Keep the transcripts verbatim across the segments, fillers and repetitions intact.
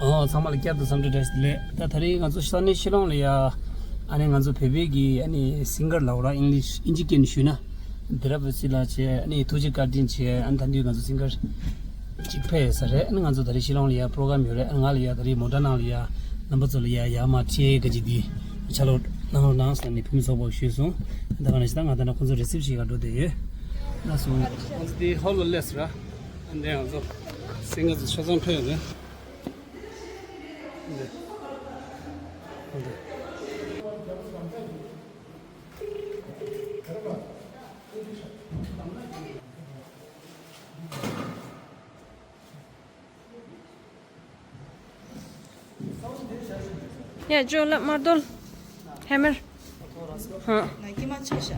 ཨོ། ཚང་མ་ལ་བསྐྱར་དུ་འཚམས་འདྲི་བཀྲ་ཤིས་བདེ་ལེགས། ད་ད་རེས་ང་ཚོ་ས་གནས་ཤི་ལོང་ལ་ཡ། ཨ་ནི་ང་ཚོ་བོད་པའི་གི་ཨ་ནི་སིང་གར་ལབ་ར། ཨིང་ལིཤ་ཨིན་ཇི་སྐད་ནས་ཞུས་ན། དེ་ར་བུ་སི་ལགས་བྱས། ཨ་ནི་ཐུགས་རྗེ་བཀའ་དྲིན་བྱས། ཨ་ནི་ད་དུང་ང་ཚོ་སིང་གར་གཅིག་ཕེབས་ཡོད་ས་རེད། ཨ་ནི་ང་ཚོ་ད་རེས་ཤི་ལོང་ལ་ཡ་པྲོ་གྲམ་ཡོད་རེད། ཨ་ནི་ང་ལ་ཡ་ད་རེས་མོ་ཊ་ནང་ལ་ཡ་རྣམ་པ་ཚོ་ལ་ཡ་ཡར་མར་ཁྲིད་ག་ཅིག་འདི་ཆ་ལོ་གནང་རོགས་གནང་ཟེར་ནས་བུ་མོ་ཚོགས་པ་ཞུས་སོང་། ད་ག་ནང་བཞིན་ད་ང་ད་ནང་ཁོང་ཚོ་རི་སེབ་ཤན་ག་འགྲོ་བསྡད་ཡོད། ལགས་སོ། ཁོང་ཚོ་དེ་ཧོལ་ལ་སླེབས་ར། ཨ་ནི་ང་ཚོ་སིང་གར་ཚོ་ཆ་ཚང་ཕེབས་ཡོད་རེད། འདི། འདི། ཡ་ཇོ་ལ་དམར་རྡོལ། ཧེ་མར། ཧ། ང་སྐྱེས་མ་ཆགས་ཤག་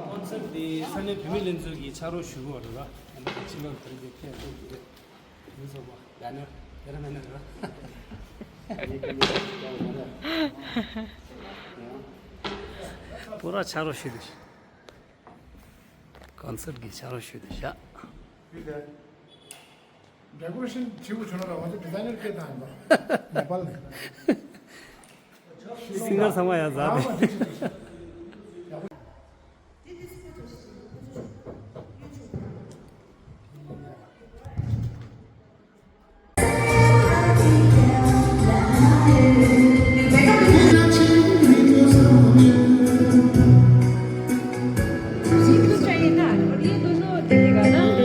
ཀོན་སར་ཊི་འདི་ས་གནས་བུད་མེད་ལྷན་ཚོགས་ཀྱིས་ཕྱག་རོགས་ཞུ་གི་ཡོད་རེད་པ། ཕྱི་ལོགས་དེ་རིང་འདི་ཕེབས་འགྲོ་གི་རེད། བུད་མེད་ཚོགས་པ་བེ་ནར་དེ་ར་མེ་ནར་རེད་པ། པུ་ར་ཕྱག་རོགས་ཞུས་ཏེ། ཀོན་སར་ཊི་གི་ཕྱག་རོགས་ཞུས་ཏེ་བཞག་ཌེ་ཀོ་རེ་ཤན་བྱེད་དགོས་བྱུང་ན་ར། ང་ཚོ་ཌི་ཛའི་ནར་སྐད་བཏང་ཡིན་པ། ནེ་པཱལ་ནས། སིང་གར་ཚང་མ་ཡར་འཛེགས་ཏེ།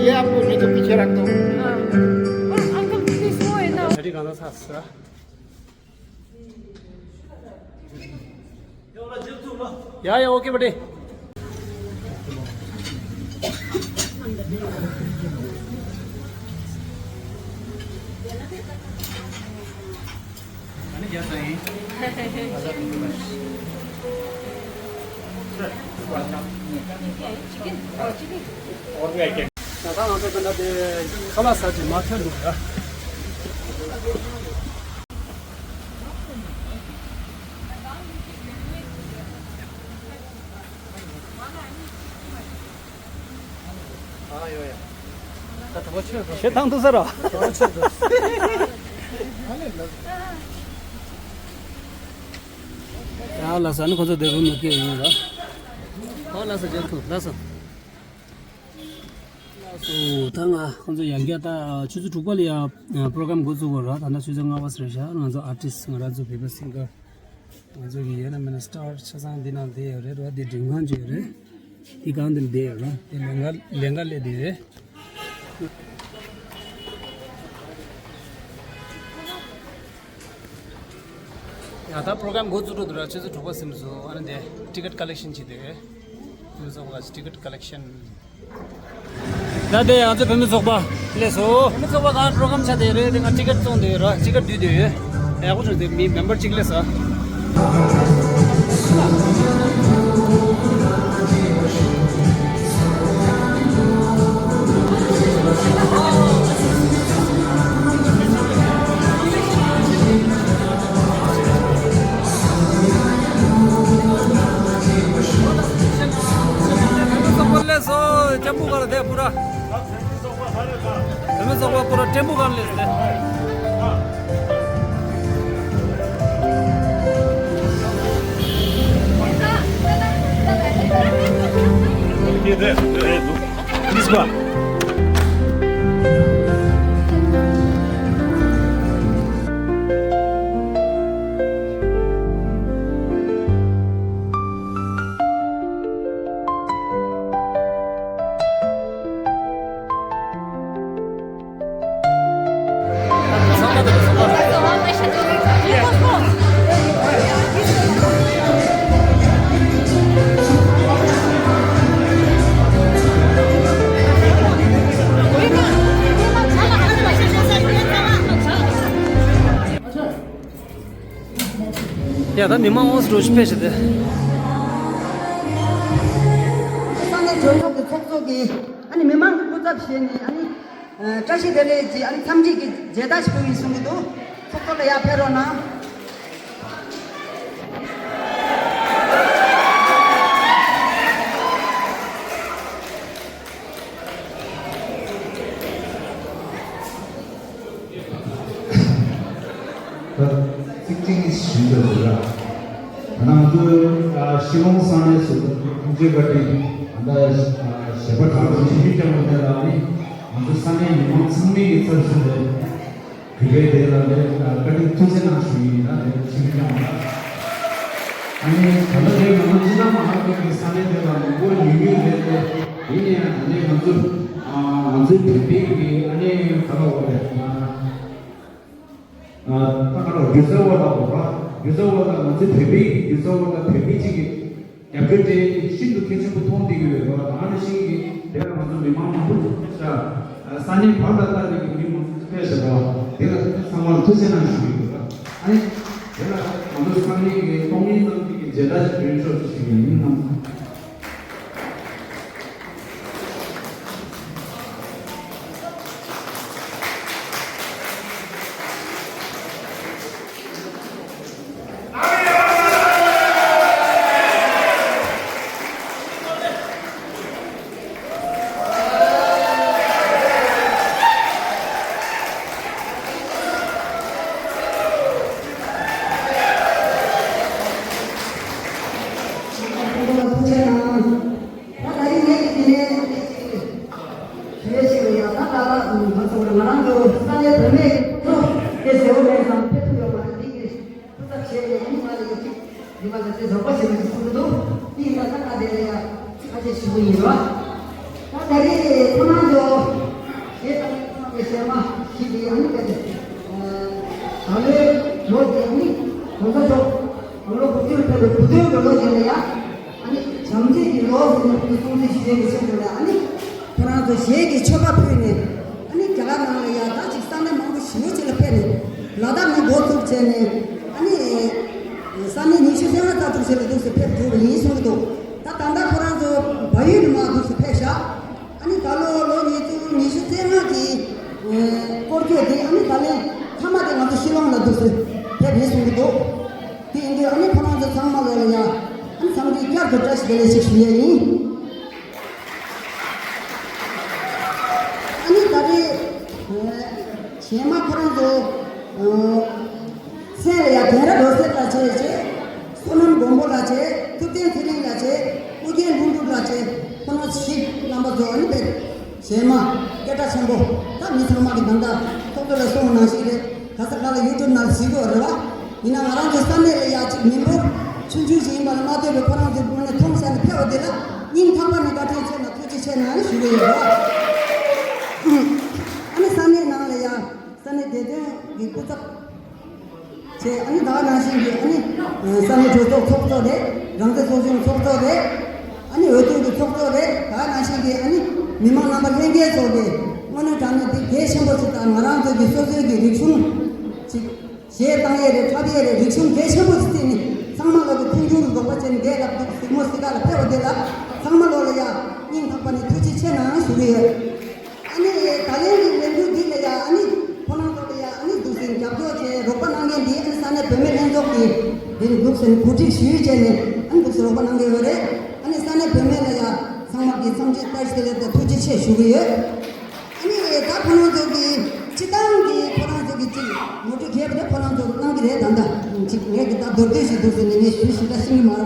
ये आपको, मैं तो पीछे रख दो। हाँ। और अंकल, प्लीज, वो है ना। ཡ་ཡ། ཨོ་ཀེ་བ་ཌེ། ད་ང་ཚོ་དེ་འདྲ་དེ་ཁ་ལག་ཟ་ཅིག་མ་ཐོན་འདུག་ཡ། ཞེ་ཐང་ཐུག་ས་ར། ཡ་ལགས་སོ། ཨ་ནི་ཁོ་ཚོ་དེ་རུ་མི་སྐད་ཡིན་ར། ཨོ་ལགས་སོ། མཇལ་ཐུབ། ལགས་སོ། ལགས་སོ། ད་ང་ཁོང་ཚོ་ཡང་བསྐྱར་ད་ཆུ་ཚོད་དྲུག་པ་ལ་ཡ་པྲོ་གྲམ་འགོ་བཙུགས་དགོས་ར། ད་ལྟ་ཆུ་ཚོད་ལྔ་པ་ཟེར་བཞག་ང་ཚོ་ཨར་ཊིསི་ང་རང་ཚོ་བོད་པ་སིང་གར་ང་ཚོ་གི་ཡོད་ན་མེད་ན་སི་ཊར་ཆ་ཚང་འདི་ནང་བསྡད་ཡོད་རེད་ར། འདི་སྒྲིག་ཁང་ཅིག་ཡོད་རེད། འདི་སྒང་འདིར་བསྡད་ཡོད་ར། དེ་ལས་ཀ་ལས་ཀ་ལས་བསྡད་རེད། ཡ་ད་པྲོ་གྲམ་འགོ་བཙུགས་འགྲོ་འདུག་ར། ཆུ་ཚོད་དྲུག་པ་ཟིན་སོང་། ཨ་ནི་དེ་ཊི་ཀེ་ཊི་ཀ་ལེག་ཤན་བྱེད་དེ། ཆུ་ཚོད་ལ་ཊི་ཀེ་ཊི་ཀ་ལེག་ཤན། ད་དེ་ང་ཚོ་བུད་མེད་ཚོགས་པ་སླེབས་སོང་། བུད་མེད་ཚོགས་པ་གང་པྲོ་གྲམ་ཆགས་བསྡད་རེད། དེ་ང་ཊི་ཀེ་ཊི་བཙོང་བསྡད་ཡོད་ར། ཊི་ཀེ་ཊི་བསྡུས་བསྡད་ཡོད། ཡག་པོ་བྱུང་། དེ་མི་མེམ་བར་གཅིག་སླེབས་སོང་། སླེབས་སོང་། ལྕམ་བུ་ག་ལ་དེ་པུ་ར། བུད་མེད་ཚོགས་པ་པུ་ར་ཏྲེན་པུ་གང་ལས་ཟེར། ཡ་ད་མི་མང་ཨོ་སི་འགྲོ་ཞིག་ཕེབས་ཤིག་དེ། ས་གནས་གྲོས་ཚོགས་ཀྱི་ཚོགས་གཙོ་གིས་ཨ་ནི་མི་མང་གི་སྐུ་ཚབ་བྱས་ནས་ཨ་ནི་བཀྲ་ཤིས་བདེ་ལེགས་ཀྱི་ཨ་ནི་འཚམས་འདྲི་གི་མཇལ་དར་ཞིག་ཕུལ་ཡིན་གསུང་གི་འདུག་ཚོགས་གཙོ་ལགས་ཡར་ཕེབས་རོགས་གནང་། ད་ཚིག་གཅིག་གཉིས་ཞུས་པ་རེད་ལ། ད་ང་ཚོ་ཤི་ལོང་ས་གནས་སུ་ཁོང་ཚོའི་བཀའ་དྲིན་ད་ཞལ་པར་དྲང་པོ་ཞིག་བསྐྱངས་པ་དེ་ལ་ནི་ང་ཚོ་ས་གནས་མི་མང་ཚང་མའི་གི་ཚབ་ཞུས་ཏེ། གུས་པས་དེ་ལ་ལས་བཀའ་དྲིན་ཐུགས་རྗེ་གནང་ཞུ་ཡིན་ན་དེ་ཕྱི་མི་ཀྱང་ལ། ཨ་ནི་ད་ལྟ་དེ་ང་ཚོ་སྤྱི་བཏང་མ་ཧཱ་གི་ས་གནས་དེ་ལ་མང་པོ་ཉུང་ཉུང་རེད་དེ། ཡིན་ནའི་ཨ་ནི་ང་ཚོ་ང་ཚོའི་བོད་པའི་གི་ཨ་ནི་ག་ལ་འོ་རེད། ད་ག་ལ་སྒྱུ་རྩལ་བ་དང་འོ་ར་སྒྱུ་རྩལ་བ་དང་ང་ཚོའི་བོད་པའི་སྒྱུ་རྩལ་བ་དང་བོད་པའི་གཅིག་གི་རྒྱབ་སྐྱོར་དེ་ཤིན་ཏུ་གལ་ཆེན་པོ་མཐོང་བསྡད་ཀྱི་ཡོད་རེད་བ། ད་ནི་ཤིང་གི་དེ་ལ་ང་ཚོ་མི་མང་མང་པོ་ཞིག་ས་གནས་བར་ལ་ལྟ་བའི་གི་མི་མང་པོ་ཕེབས་ཤག་བ། དེ་ལ་ཚང་མར་ཐུགས་རྗེ་གནང་ཞུ་གི་ཡོད་ལ། ཨ་ནི་དེ་ལ་ང་ཚོ་ས་གནས་ཀྱི་གཏོང་ལེན་གནང་མཁན་གྱི་མཇལ་དར་ཞིག་སྤྲོད་ཆོག་ཞུ་ཞུ་ཡིན་ནམ། ད་ད་རིང་ངས་ཀྱི་དེ་ནས་ཞུ་ཡས་ཞིག་ཡོད། ད་ད་ང་ཚོ་ང་རང་ཚོ་ས་གནས་བུད་མེད་ཀྱི་ཚོགས་དེ་ཟེར་བ་མེད་ཙང་ཕེབས་ཐུབ་ཡོད་མ་རེད། འདི་གི་སྐུ་ཚབ་བྱས་ནས་ཨ་ནི་ང་ལ་ཡོད་ཅིག་འདི་མ་ལ་ཚེ་རྫོགས་པ་ཞེས་པ་ཞིག་གསུངས་འདུག་འདི་ཡིན་ན་ད་ང་དེ་ལ་ཡ་ཁ་ཆེ་ཞུ་གི་ཡིན་རོ། ད་ད་རེས་ཁོ་རང་ཚོ་ཞེས་དང་ཁོ་རང་གི་གཞས་མ་ཞིག་གིས་ཨ་ནི་ག་དེ་ད་ལོའི་ལོ་དེ་ཨ་ནི་གོང་ས་མཆོག་དགུང་ལོ་དགུ་བཅུར་ཕེབས་པའི་བུ་སྟོན་གྱི་ལོ་དེ་ལ་ཡ། ཨ་ནི་བྱམས་བརྩེ་གི་ལོ་ཟེར་ནས་ཁོང་གསུང་ཚིག་ཞུ་བྱེད་ཀྱི་ཆེད་དུ་ལ་ཨ་ནི་ཁོ་རང་ཚོ་གཞས་ཀྱི་མཆོད་པ་ཕུལ་ནས་ཨ་ནི་རྒྱ་གར་ནང་ལ་ཡ་ད་ཅིག་ས་གནས་མང་པོ་ཞེ་པོ་ཅིག་ལ་ཕེབས་ནས་ལ་དྭགས་ནས་འགོ་བཙུགས་བྱས་ནས་ཨ་ནི་ས་གནས་ཉི་ཤུ་རྩ་ལྔ་ལྟ་གྲུབ་ཞིག་ལ་འདུག་སེ་ཕེབས་འགྲོ་བ་ཡིན་གསུང་གི་འདུག་ད་ད་ལྟ་ཁོ་རང་ཚོ་བལ་ཡུལ་ནས་མར་འདུག་སེ་ཕེབས་ཤག་ཨ་ནི་ད་ལོ་ལོ་ཉིས་སྟོང་ཉི་ཤུ་རྩ་ལྔ་གི་སྐོར་སྐྱོད་དེ་ཨ་ནི་ད་ལན་མཐའ་མ་དེ་ང་ཚོ་ཤི་ལོང་ལ་འདུག་སེ་ཕེབས་རེད་གསུང་གི་འདུག་དེ་ཡིན་དུས་ཨ་ནི་ཁོ་རང་ཚོ་ཚང་མ་ལོ་ལ་ཡ་ཨ་ནི་འཚམས་འདྲི་བསྐྱར་དུ་བཀྲ་ཤིས་བདེ་ལེགས་ཞིག་ཞུ་ཡས་ཡིན། ཨ་ནི་ད་རེས་གཞས་མ་ཁོ་རང་ཚོ་མཚན་ལ་ཡ་དན་རབ་འོད་ཟེར་ལགས་བྱས་བྱས། བསོད་ནམས་མགོན་པོ་ལགས་བྱས། ཐུབ་བསྟན་ཚེ་རིང་ལགས་བྱས། ཨོ་རྒྱན་ལྷུན་གྲུབ་ལགས་བྱས། ཁོ་རང་བཞི་རྣམ་པ་ཚོ་ཨ་ནི་དཔེ་གཞས་མ་སྐད་གྲགས་ཆེན་པོ། ད་མི་ཚང་མ་གི་ད་ལྟ་ཐོག་ཐོག་ལ་སོང་ནང་བཞིན་རེད། ག་ས་ག་ལ་ཡུ་ཊུབ་ནང་གཟིགས་ཡོད་རེད་བ། ཡིན་ན་ང་རང་ཚོ་ས་གནས་ལ་ཡ་གཅིག་མི་འབོར་ཆུང་ཆུང་ཞིག་ཡིན་པ་ལ་མ་ལྟོས་པའི་ཁོ་རང་ཚོའི་ངོས་ནས་མཐོང་ས་ནས་ཕེབས་པ་དེ་ལ་སྙིང་ཐག་པ་ནས་བཀའ་དྲིན་ཆེ་ན་ཐུགས་རྗེ་ཆེ་གནང་ཞུ་གི་ཡོད་རེད་བ། ཨ་ནི་ས་གནས་ནང་ལ་ཡ་ས་གནས་བདེ་དོན་གྱི་སྐུ་ཚབ་བྱས། ཨ་ནི་ད་ག་ནང་བཞིན་གྱི་ཨ་ནི་ས་གནས་གྲོས་ཚོགས་ཚོགས་གཙོ་རེད། རང་བདེན་ཚོགས་ཆུང་ཚོགས་གཙོ་རེད། ཨ་ནི་འོས་བསྡུ་གི་ཚོགས་གཙོ་རེད། ད་ག་ནང་བཞིན་གྱི་ཨ་ནི་མི་མང་རྣམ་པ་ལྷན་རྒྱས་ཚོ་གི་དངོས་གནས་དྲང་གནས་འདི་གལ་ཆེན་པོ་ཞིག་དང་ང་རང་ཚོ་གི་སོ་སོའི་གི་རིག་གཞུང་ཅིག་གཞས་བཏང་ཡས་རེད། འཁྲབ་ཡས་རེད། རིག་གཞུང་གལ་ཆེན་པོ་ཞིག་བརྩིས་ནས་ཚང་མ་ལོ་གི་མཐུན་འགྱུར་རོགས་པ་བྱས་ནས་འདས་ལབ་འདུག་གཟིགས་མོ་གཟིགས་ག་ལ་ཕེབས་པ་དེ་ལ་ཚང་མ་ལོ་ལ་ཡ་སྙིང་ཐག་པ་ནས་ཐུགས་རྗེ་ཆེ་གནང་ཞུ་གི་ཡོད། ཨ་ནི་ད་ལན་གྱི་ལས་འགུལ་འདི་ལ་ཡ་ཨ་ནི་ཁོ་རང་ཚོ་ལ་ཡ་ཨ་ནི་འདུག་སེ་རྒྱབ་སྐྱོར་བྱས་རོགས་པ་གནང་མཁན་འདི་ཨ་ནི་ས་གནས་བུད་མེད་ལྷན་ཚོགས་ཀྱི་འདི་འདུག་སེ་གོ་སྒྲིག་ཞུས་བྱས་ནས་ཨ་ནི་འདུག་སེ་རོགས་པ་གནང་གི་ཡོད་རེད། ཨ་ནི་ས་གནས་བུད་མེད་ལ་ཡ་ཚང་མ་གི་འཚམས་འདྲི་བཀྲ་ཤིས་བདེ་ལེགས་དང་ཐུགས་རྗེ་ཆེ་ཞུ་གི་ཡོད། ཨ་ནི་ད་ཁོ་རང་ཚོ་གི་སྤྱི་བཏང་གི་ཁོ་རང་ཚོ་གི་ཅིག་ངོ་སྤྲོད་རྒྱས་པ་དེ་ཁོ་རང་ཚོ་གནང་གི་རེད། ད་ལྟ་ཅིག་ངས་གི་ད་མདོར་བསྡུས་ཤིག་འདུག་ཟེར་ནས་ངས་ཞུ་ཞིག་ད་ཤེས་ཀྱི་མ་རེད་བ།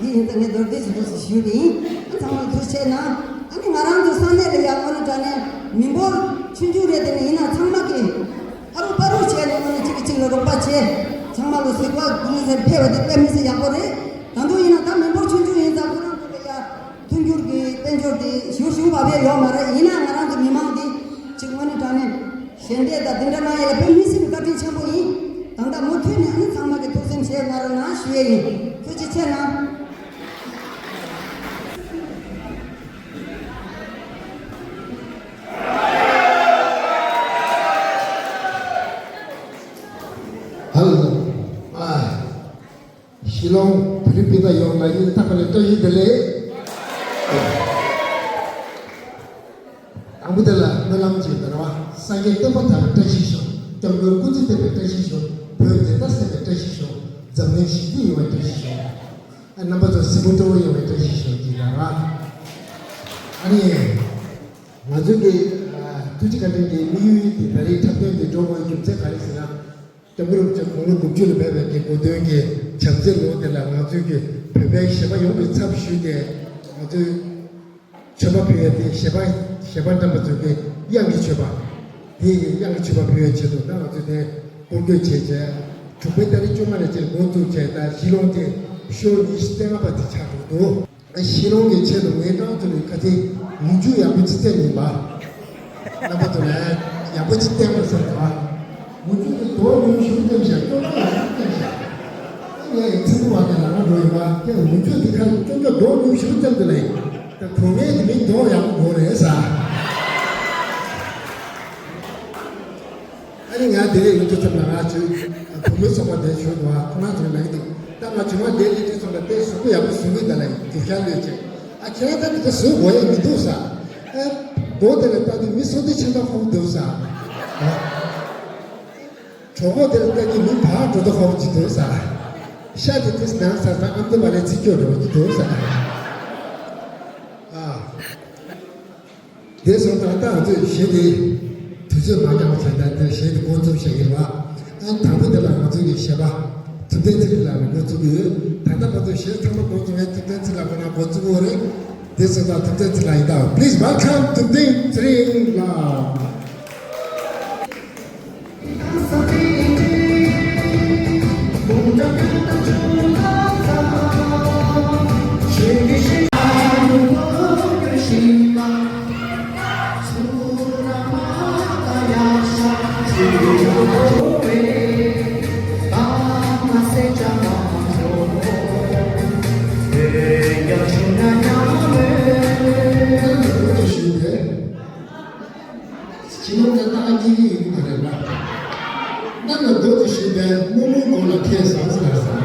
དེ་ཡིན་ཙང་ངས་མདོར་བསྡུས་ཤིག་འདུག་ཟེར་ཞུས་པ་ཡིན། ཨ་ཚང་མ་ལ་ཐུགས་རྗེ་ཆེ་གནང་། ཨ་ནི་ང་རང་ཚོ་ས་གནས་ལ་ཡང་དངོས་གནས་དྲང་གནས་མི་འབོར་ཆུང་ཆུང་རེད། དེ་ནས་ཡིན་ན་ཚང་མ་གི་ཨ་རུ་པ་རུ་བྱས་ནས་དངོས་གནས་གཅིག་གིས་གཅིག་ལ་རོགས་པ་བྱས། ཚང་མ་ལ་གཟིགས་པ་ཀུན་སློང་ཟེར་ཕེབས་པ་དེ་དཔེ་མི་སྲིད་ཡག་པོ་རེད། ད་དུང་ཡིན་ན་ད་མི་འབོར་ཆུང་ཆུང་ཡིན་ཙང་ཁོ་རང་ཚོ་ལ་ཡ། མཐུན་འགྱུར་གྱི་དཔལ་འབྱོར་དེ་ཞུ་ཞུ་བ་བས་ཡོད་མ་རེད། ཡིན་ན་ང་རང་ཚོ་མི་མང་འདི་ཅིག་དངོས་གནས་དྲང་གནས་ཞལ་འདེབས་དང་འདི་འདྲ་གནང་ཡས་ལ་དཔེ་མི་སྲིད་པའི་བཀའ་དྲིན་ཆེན་པོ་ཡིན། ད་ལྟ་མུ་མཐུད་ནས་ཨ་ནི་ཚང་མ་གི་ཐུགས་སེམས་བཞེས་གནང་རོགས་གནང་ཞུ་ཡས་ཡིན། ཐུགས་རྗེ་ཆེ་གནང་། ཧ་ལོ། ཨ། ལོང་བོད་རིགས་སྤུན་ཟླ་ཡོངས་ལ་སྙིང་ཐག་པ་ནས་བཀྲ་ཤིས་བདེ་ལེགས། དང་པོ་དེ་ལ་སྨོན་ལམ་གྱི་འདུན་པ། སངས་རྒྱས་བསྟན་པ་དར་བའི་བཀྲ་ཤིས་ཤོག་སྐྱབས་མགོན་སྐུ་ཚེ་བརྟན་པའི་བཀྲ་ཤིས་ཤོག་བོད་བདེན་མཐའ་གསལ་བའི་བཀྲ་ཤིས་ཤོག་འཛམ་གླིང་ཞི་བདེ་ཡོང་བའི་བཀྲ་ཤིས་ཤོག་ཨ་རྣམ་པ་ཚོ་སྲིན་པོ་སྤྲོ་བོ་ཡོང་བའི་བཀྲ་ཤིས་ཤོག་ཅེས་ལ་ར། ཨ་ནི། ང་ཚོའི་གི་ཐུགས་རྗེ་བཀའ་དྲིན་གྱི་དམིགས་ཡུལ་དེ་ད་རེས་འཁྲབ་སྟོན་དེ་འགྲོ་དགོས་རྒྱུ་མཚན་ག་རེ་ཟེར་ན། སྐྱབས་མགོན་རིན་པོ་ཆེ་དགུང་ལོ་དགུ་བཅུ་ལ་ཕེབས་པའི་གི་གོ་སྟོན་གྱི་བྱམས་བརྩེའི་ལོ་དེ་ལ་ང་ཚོའི་གི་བོད་པའི་གཞས་པ་ཡོངས་ཀྱི་ཚབ་ཞུས་ཏེ་ང་ཚོའི་མཆོད་པ་ཕུལ་ཡ་དེ་གཞས་པ་གཞས་པ་འགྲན་པ་ཚོའི་གི་དབྱངས་ཀྱི་མཆོད་པ། དེའི་གི་དབྱངས་ཀྱི་མཆོད་པ་ཕུལ་བའི་ཆེད་དུ་ད་ང་ཚོས་དེ་སྐོར་སྐྱོད་བྱས་བྱས་དྲུག་པའི་ཏ་རིག་བཅོ་ལྔ་ནས་བཅས་འགོ་བཙུགས་བྱས་ད་གཞིས་ལུང་དེ་ཤོ་ཉི་ཤུ་རྩ་ལྔ་པ་དེ་ཆགས་འགྲོ་འདུག་ཤིས་ལོང་གི་ཆེད་དུ་ངའི་རྐང་ཚུགས་ནས་ཁ་ཚིག་མུ་མཇུག་ཡག་པོ་ཅིག་བསྟན་ཡིན་པ། རྣམ་པ་ཚོ་ལ་ཡག་པོ་ཅིག་བསྟན་པར་བསམ་པ། མུ་མཇུག་གི་རྡོ་ཉུང་ཞིག་བསྟན་བཞག་ཀྱོག་ཀྱོག་ཞིག་བསྟན་བཞག་ཨ་ངས་ཡི་ཚིག་པ་དེ་ལ་ང་འགྲོ་ཡིན་པ་དེ་མུ་མཇུག་དེ་ཁ་ཀྱོག་ཀྱོག་རྡོ་ཉུང་ཞིག་བསྟན་དུ་ལ་ཡིན། ད་གོང་ངས་དེ་མིན་རྡོ་ཡག་པོ་དགོས་རེད་ས། ཨ་ནི་ང་དེ་རིང་ཡོང་དུས་ཙམ་ལ་ང་ཚོའི་བུ་མོའི་ཚོགས་པ་དེ་ཞུ་འདུག་ཨ་ཁོ་རང་ཚོ་ལབ་ཀྱི་འདུག་ད་ང་ཇོ་མོ་དེ་ལས་དུས་ཙམ་ལ་དེ་གཟུགས་པོ་ཡག་པོ་བཟོ་གི་ད་ལ་རྒྱུ་ཤར་ལོས་བྱས། ཨ་ཁྱེད་རང་ད་དེ་ག་བཟོ་དགོས་ཡ་མི་འདུག་ས། ཨ་མདོ་དེ་ལ་ལྟ་དུས་མི་སོ་དེ་ཆེ་ད་ཁོག་འདུག་ས། གྲོགས་པོ་དེ་ལ་ལྟ་དུས་མི་བག་འགྲོ་ད་ཁོག་ཅི་འདུག་ས། ཤ་དེ་དེ་ནང་ས་ད་ཨམ་དེ་མ་ལས་ཚིག་སྐྱོ་འགྲོ་གི་འདུག་ས། ཨ། དེ་སོང་ཙང་ད་ང་ཚོས་གཞས་དེ་དུས་ཚོད་མ་འགྱངས་བྱས་ད་དེ་གཞས་དེ་འགོ་འཛུགས་བྱེད་ཀྱི་རེད་བ། ཨ་དང་པོ་དེ་ལ་ང་ཚོ་གི་གཞས་པ་ཐུབ་བསྟན་ཚེ་རིང་ལགས་ནས་འགོ་བཙུགས་ཀྱི་ཡོད། ད་ལྟ་ང་ཚོས་གཞས་ཚང་མ་འགོ་བཙུགས་ནས་ཐུབ་བསྟན་ཚེ་རིང་ལགས་ཁོ་ན་འགོ་བཙུགས་ཀྱི་ཡོད་རེད། དེ་སོང་ཙང་ཐུབ་བསྟན་ཚེ་རིང་ལགས་ཡིན་ད། Please welcome ཐུབ་བསྟན་ཚེ་རིང་ལགས། ཞིག་ནོར་ལ་རྟགས་སྐྱེ་གི་ཡོད་ཀྱི་མ་རེད་པ། གནམ་ལ་རྡོ་ཅིག་གཞུས་པས་སྨུག་མོའི་གོང་ལ་ཁེལ་སོང་ཟེར་ལ་ཟེར།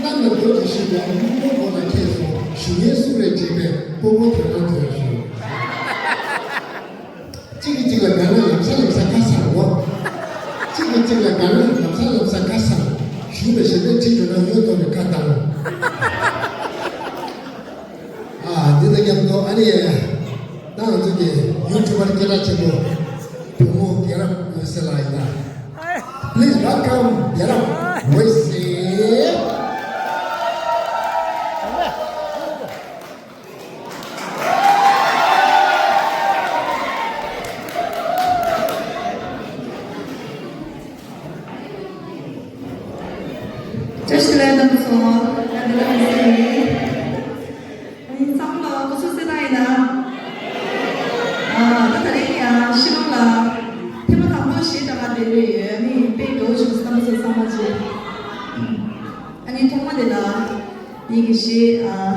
གནམ་ལ་རྡོ་ཅིག་གཞུས་པས་སྨུག་མོའི་གོང་ལ་ཁེལ་སོང་། གཞུ་ཉེན་སུ་རེད་དྲིས་པས་སྤོ་བོ་དོན་ལ་དོན་ཞུ། གཅིག་གིས་གཅིག་ལ་དགའ་ན་ལམ་སང་ལམ་སང་ཁ་སང་འོ། གཅིག་གིས་གཅིག་ལ་དགའ་ན་ལམ་སང་ལམ་སང་ཁ་སང་། གཞུས་པའི་ཞེ་འདོད་ཁྲིད་འགྲོ་ན་གཡོན་ཐོག་ནས་ཁ་བཏང་། ཨ་འདི་ལ་མཉམ་དུ་ཨ་ནི། ད་ང་ཚོ་གི་ཡུ་ཊུབ་པར་སྐད་གྲགས་ཆེན་པོ་བུ་མོ་རྒྱལ་རབས་འོད་ཟེར་ལགས་ཡིན་ན། Please welcome རྒྱལ་རབས་འོད་ཟེར། བཀྲ་ཤིས་བདེ་ལེགས་རྣམ་པ་ཚོ། བཀྲ་ཤིས་བདེ་ལེགས། ཨ་ནི་ཚང་མ་ལ་སྐུ་གཟུགས་གསལ་ཐང་ཡིན་ན། ཨ་ད་ད་རེས་ཡང་ཤི་ལོང་ལ་ཐེངས་མ་དང་པོ་གཞས་སྒྲ་མ་བདེ་བོ་ཡོད། ཨ་ནི་དཔེ་དགའ་བོ་བྱུང་སོང་། རྣམ་པ་ཚོ་ཚང་མ་བྱས། ཨ་ནི་ཐོག་མ་དེ་ལ་ངེད་ཀྱི་གཞས་ཨ།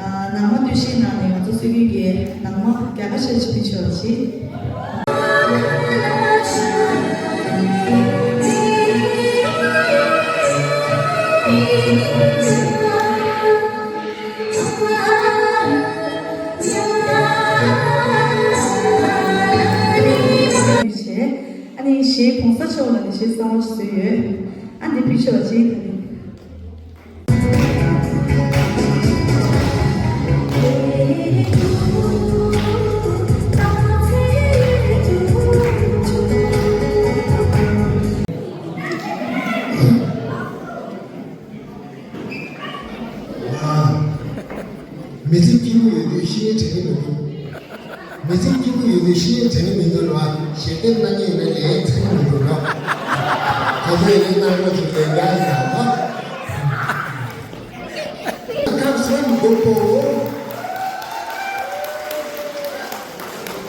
ཨ་ནང་མ་སྟོད་གཞས་ནང་ནས་ང་ཚོ་གསོལ་རྒྱུན་གྱི་ནང་མ་རྒྱ་གར་ཆ་ཆི་པི་ཆོ་ཆི། ཨ་ནི་གཞས་གོང་ས་མཆོག་ལ་ནི་གཞས་གསར་བ་ཞིག་བཟོས་ཡོད། ཨ་འདི་ཕུལ་ཆོག་ཅིག་མི་ཚེ་སྐྱིད་པོ་ཡོད་དུས་ཤི་ཡས་དྲན་གྱི་མི་འདུག་མི་ཚེ་སྐྱིད་པོ་ཡོད་དུས་ཤི་ཡས་དྲན་གྱི་མི་འདུག་ལ། ཞལ་འདེབས་གནང་མཁན་ཡིན་ན་ལས་ཚན་མི་འདུག་ལ། ཁ་ཚོད་ཡིན་ན་གནང་རོགས་ཞུ་ལས་འགན་ཡིན་ན་ལ། ཁ་སང་འགོ་པོ།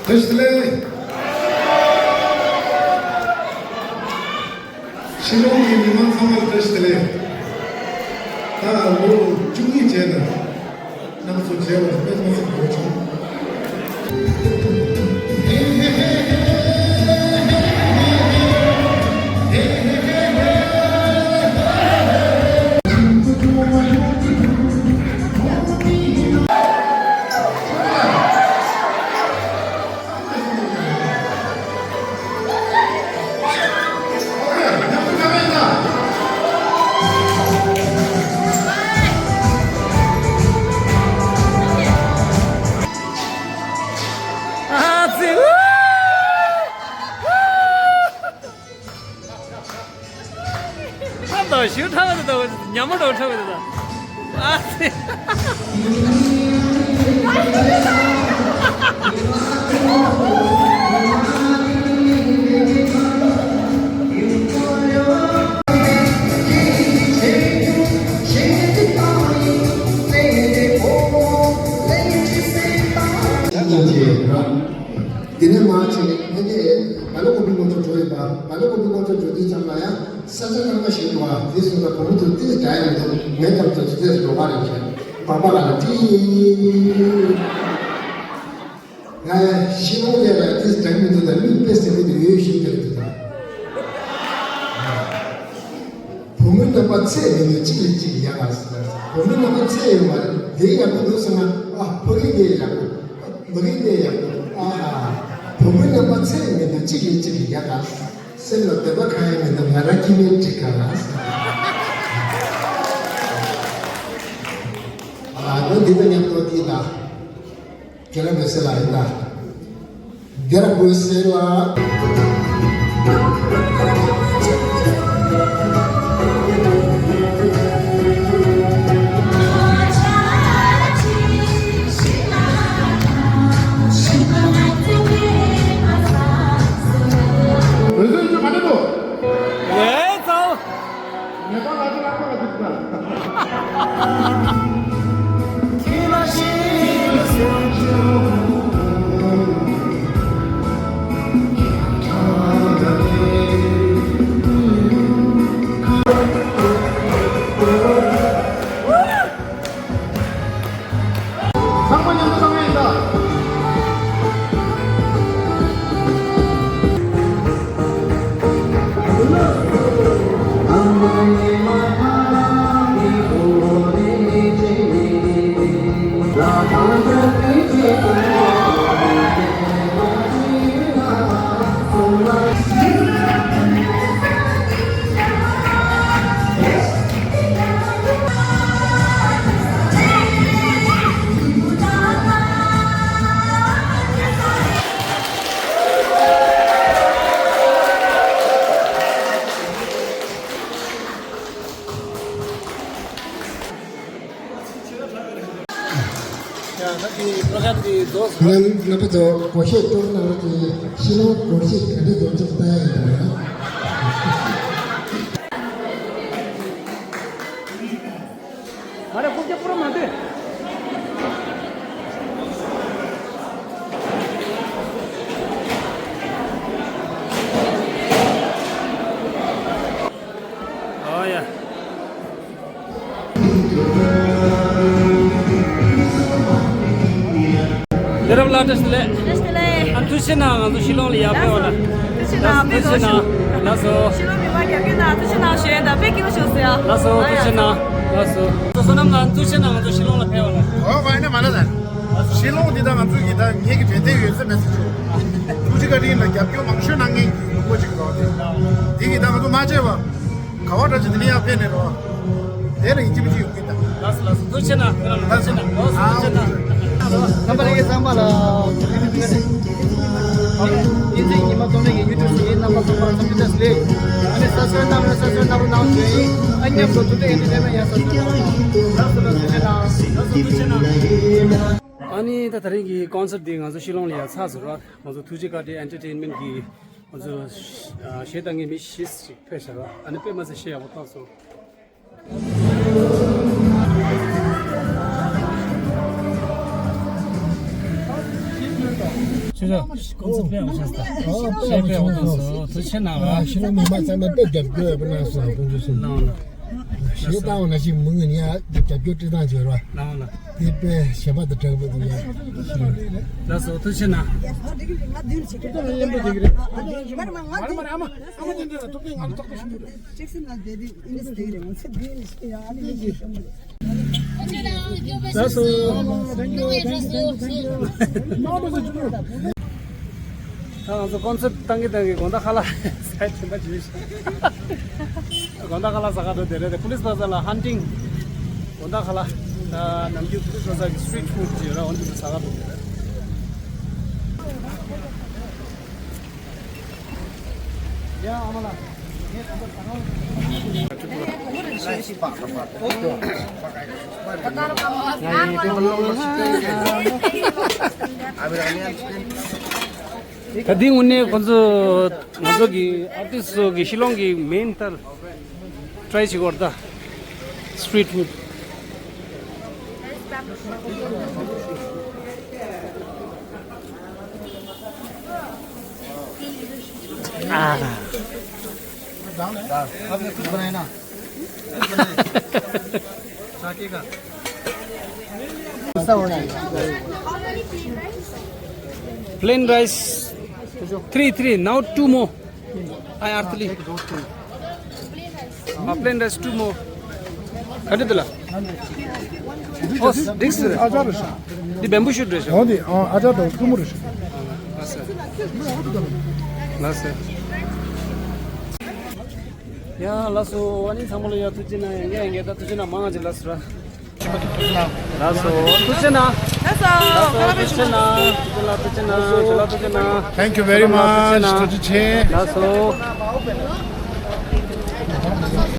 བཀྲ་ཤིས་བདེ་ལེགས། ཤི་ལོང་གི་མི་མང་ཚང་མར་བཀྲ་ཤིས་བདེ་ལེགས། ད་ལོ་བཅུ་གཉིས་རྗེས་ལ་རྣམ་པ་ཚོ་མཇལ་བར་དཔེ་མི་སྲིད་དགའ་བོ་བྱུང་། ཞིག་ཁྲ་བ་དེ་དང་ཉམས་མ་འགྲོ་ཁྲ་བ་དེ་དང་། ཨ་ཙི། དེ་ནས་མར་ཕྱིན་ནས་ཕ་གིར་སྦེལ་ཀོབ་ལྔ་མཆོད་འགྲོ་ཡོད་པ། སྦེལ་ཀོབ་ལྔ་མཆོད་འགྲོ་དུས་ཙམ་ལ་ཡང་ས་ཆ་རྣམ་པ་ཞིག་འདུག་པ། དེ་སོང་ཙང་བུ་མོ་ཚོ་ཏོག་ཙམ་དྲག་ཡོང་འདུག་ངས་ཀྱང་ཚོ་ཚོ་ཚོ་ལོག་པ་རེད་ཟེར། པགས་པ་ལ་ལ་ཏི། ང་ཤི་ལོང་ལས་ལ་ཏོག་ཙམ་དྲག་མི་འདུག་ད་མིག་དཔེ་ཟེར་གི་འདུག་ཡོད་ཤུགས་རྒྱག་གི་འདུག་ད། བུ་མོའི་རྣམ་པ་ཚད་མི་འདུག་གཅིག་ལས་གཅིག་ཡག་ཨ་ཟེར། བུ་མོའི་རྣམ་པ་ཚད་ཡོད་མ་རེད། དེ་ཡག་པོ་འདུག་ཟེར་ན། ཨ་ཕ་གི་དེ་ཡག་པོ། མ་གི་དེ་ཡག་པོ། ཨ་ཧ། བུ་མོའི་རྣམ་པ་ཚད་མི་འདུག་གཅིག་ལས་གཅིག་ཡག་ཨ། སེམས་ལ་འདོད་པ་གང་ཡང་མི་འདུག་ང་རང་སྐྱིད་མེད་འགྲིག་ག་ཨ་ཟེར། ཨ་ནི་འདི་ལ་མཉམ་དུ་དེ་ལ། རྒྱལ་རབས་སེ་ལ་ཡིན་ད། རྒྱལ་རབས་སེ་ལ། འོད་ཟེར་ཅུ་ག་འདྲ་འདུག་ལས་ཚང་། ངེས་པར་ང་ཚོ་ལག་པ་ལ་འདུག་ན། ཚང་མ་མཉམ་དུ་བཏང་ཡིན་ད། ཡ། ད་གི་པྲོ་གྷ་རམ་འདི་རྫོགས་སོང་། རྣམ་རྣམ་པ་ཚོ་སྒོར་གཞས་གཏོང་གནང་རོགས་གྱིས། ཤི་ལོང་སྒོར་གཞས་ག་འདྲ་རྫོགས་ཚུགས་ལྟ་ཡ་ཡིན་ད། ང་རང་རྐུབ་བཀྱག་པུ་ར་མ་འདུག་ཨོ་ཡ། ལས་རབ་ལགས་བཀྲ་ཤིས་བདེ་ལེགས། བཀྲ་ཤིས་བདེ་ལེགས། ཨ་ཐུགས་རྗེ་གནང་། ང་ཚོ་ཤི་ལོང་ལ་ཡར་ཕེབས་པ་ལ། ཐུགས་རྗེ་གནང་། ལགས་སོ། ལགས་སོ། ཤི་ལོང་མི་མང་རྒྱབ་སྐྱོར་གནང་། ཐུགས་རྗེ་གནང་ཞུ་ཡ་ད། དཔེ་སྐྱིད་པོ་བྱུང་སོང་ཡ། ལགས་སོ། ཨ་ཐུགས་རྗེ་གནང་། ལགས་སོ། བསོད་ནམས་ལགས་ཐུགས་རྗེ་གནང་། ང་ཚོ་ཤི་ལོང་ལ་ཕེབས་པ་ལ། ཨོ་ཨ་ནི་མ་ལ་ད། ཤི་ལོང་འདི་ད་ང་ཚོ་གི་ད་ངེད་ཀྱི་འབྲེལ་ཐད་ཡོད་ས་མེད་ཟེར་ཆོག་ཐུགས་རྗེ་བཀའ་དྲིན་ལ་རྒྱབ་སྐྱོར་མང་ཤོས་གནང་མཁན་གྱི་ལུང་པ་ཅིག་རེད་དེ། འདི་གི་ད་ང་ཚོ་མ་བརྗེད་པ། ག་བ་འདྲ་ཅིག་འདི་ནས་ཡར་ཕེབས་ནས་རོ། དེ་ལ་ཡིན་གཅིག་མིན་གཅིག་ཡོང་གི་ད། ལགས་སོ་ལགས་སོ། ཐུགས་རྗེ་གནང་། ཁྱེད་རང་ལ་ཐུགས་རྗེ་གནང་། ལགས་སོ། ཐུགས་རྗེ་གནང་། རྣམ་པ་ལྷན་རྒྱས་ཚང་མ་ལ་བསྟན་འཛིན་ཉི་མ་རྩོམ་ལེན་གྱི་ཡུ་ཊུབ་ཞུ་ཡིན། རྣམ་པ་ཚང་མ་འཚམས་འདྲི་བཀྲ་ཤིས་བདེ་ལེགས། ཨ་ནི་སབ་སི་ཀ་རེབ་གནང་རོགས། སབ་སི་ཀ་རེབ་གནང་རོགས་གནང་ཞུ་ཡིན། ཨ་ནི་མཉམ་དུ་ཐུགས་རྗེ་ཨེན་ཊར་ཊེན་མེན་ཊ་ཡང་སབ་སི་ཀ་རེབ་གནང་རོགས། ལགས་སོ་ལགས་སོ། ཐུགས་རྗེ་གནང་། ལགས་སོ། ཐུགས་རྗེ་གནང་། ཨ་ནི་ད་དེ་རིང་གི་ཀོན་སར་ཊི་འདི་ང་ཚོ་ཤི་ལོང་ལ་ཡར་ཚར་སོང་ར། ང་ཚོ་ཐུགས་རྗེ་བཀའ་དྲིན་ཨེན་ཊར་ཊེན་མེན་ཊ་གི་ང་ཚོ་གཞས་བཏང་མཁན་མི་བཞི་ཞིག་ཕེབས་ཤག་ར། ཨ་ནི་དཔེ་མ་ཚད་གཞས་ཡག་པོ་བཏང་སོང་། ཆུ་ཚོད་ཀོན་སར་ཊི་དཔེ་ཡག་པོ་བྱས་སོང་། ཨོ་དཔེ་ཡག་པོ་བྱས་སོང་། ཐུགས་རྗེ་གནང་ར། ཨ་ཤི་ལོང་མི་མང་ཚང་མ་དཔེ་རྒྱབ་སྐྱོར་ཡག་པོ་གནང་སོང་། དཀོན་མཆོག་གསུམ། གནང་ལ། གཞས་བཏང་བ་ནང་བཞིན་མི་ངན་ཡ་རྒྱབ་སྐྱོར་སྤྲད་སྟངས་བྱོས་ར། གནང་ལ། དེ་དཔེ་གཞན་པ་དང་འདྲ་པོ་འདུག་ཡ། ལགས་སོ། ཐུགས་རྗེ་གནང་། ལགས་སོ། ད་ང་ཚོ་ཀོན་སར་ཊི་བཏང་གི་བཏང་གི་དགོང་དག་ཁ་ལག་ཟ་ཡ་དྲན་པ་བརྗེད་ཤག་དགོང་དག་ཁ་ལག་ཟ་ག་འགྲོ་དེ་རེད་དེ། པུ་ལི་སི་བ་ཛར་ལ་ཧན་ཊིང་། དགོང་དག་ཁ་ལག་ད་ནམ་རྒྱུན་པུ་ལི་སི་བ་ཛར་གི་སི་ཊི་རིཊ་ཕུཌ་ཅིག་ཡོད་ར། འོ་འདི་ཚོ་ཟ་ག་འགྲོ་དེ་རེད། ཡ་ཨ་མ་ལགས། ངས་དང་པོ་ཟ་ཁང་། ད་དེ་དངོས་གནས་ཁོང་ཚོ་ང་ཚོ་གི་ཨར་ཊིསི་ཚོ་གི་ཤི་ལོང་གི་མེན་ཏར་ཊི་རའི་བྱེད་དགོས་རེད་ད། སི་ཊི་རིཊ་ཕུཌ། ཨ། आपने खुद बनाया ना? साके का। Plain rice. Three three, now two more. I earthly. Plain rice two more. कति दिला? ओस डिक्स। दी बेम्बू शूट रहेछ। हो दी। अझ त टुमुर रहेछ। ल सर। ल सर। ཡ་ལགས་སོ། ཨ་ནི་ཚང་མ་ལ་ཡ་ཐུགས་རྗེ་གནང་། ཡ་ངས་ངས་ད་ཐུགས་རྗེ་གནང་མང་ང་ཅིག་ལགས་སོ། ལགས་སོ། ཐུགས་རྗེ་གནང་། ལགས་སོ། ཐུགས་རྗེ་གནང་། ཐུགས་རྗེ་གནང་། ཐུགས་རྗེ་གནང་། ཐུགས་རྗེ་གནང་། Thank you very much. ཐུགས་རྗེ་ཆེ། ལགས་སོ།